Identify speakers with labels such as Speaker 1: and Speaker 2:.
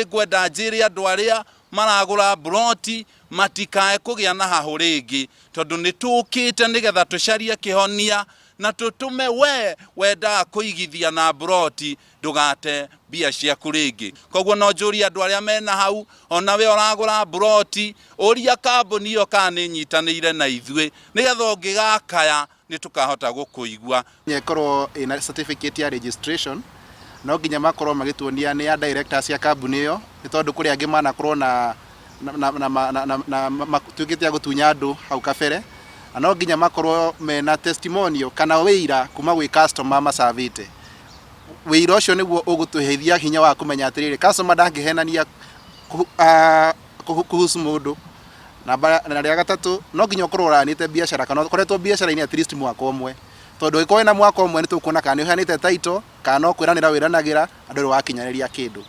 Speaker 1: Nĩngwenda njĩre andũ arĩa maragũra mburoti matikae kũgĩa na hahũ rĩngĩ, tondũ nĩ tũkĩte nĩgetha tũcarie kĩhonia na tũtũme we wendaga kũigithia na mburoti ndũgate mbia ciaku rĩngĩ. Koguo no njũrie andũ arĩa mena hau, ona we ũragũra mburoti, ũria kambuni ĩyo kana nĩ ĩnyitanĩire na ithuĩ, nĩgetha ũngĩgakaya nĩ tũkahota gũkũigua.
Speaker 2: Nginya ĩkorwo ĩna certificate ya registration, no nginya makorwo magĩtuonia nĩ a directors a kambuni ĩyo, nĩ tondũ kũrĩ angĩ manakorwo na na matuĩkĩte a gũtunya andũ hau kabere, na no nginya makorwo mena testimonial kana wĩira kuma gwĩ customer macabĩte. Wĩira ũcio nĩguo ũgũtũheithia hinya wa kũmenya atĩrĩrĩ, customer ndangĩhenania kuhusu mũndũ. Namba na rĩa gatatũ, no nginya ũkorwo ũranĩte biacara kana ũkoretwo biacara-inĩ at least mwaka ũmwe, tondũ ũngĩkorwo wĩna mwaka ũmwe nĩ tũkuona kana nĩ ũheanĩte title kana no kwĩranĩra wĩranagĩra na ndũrĩ wakinyanĩria kĩndũ.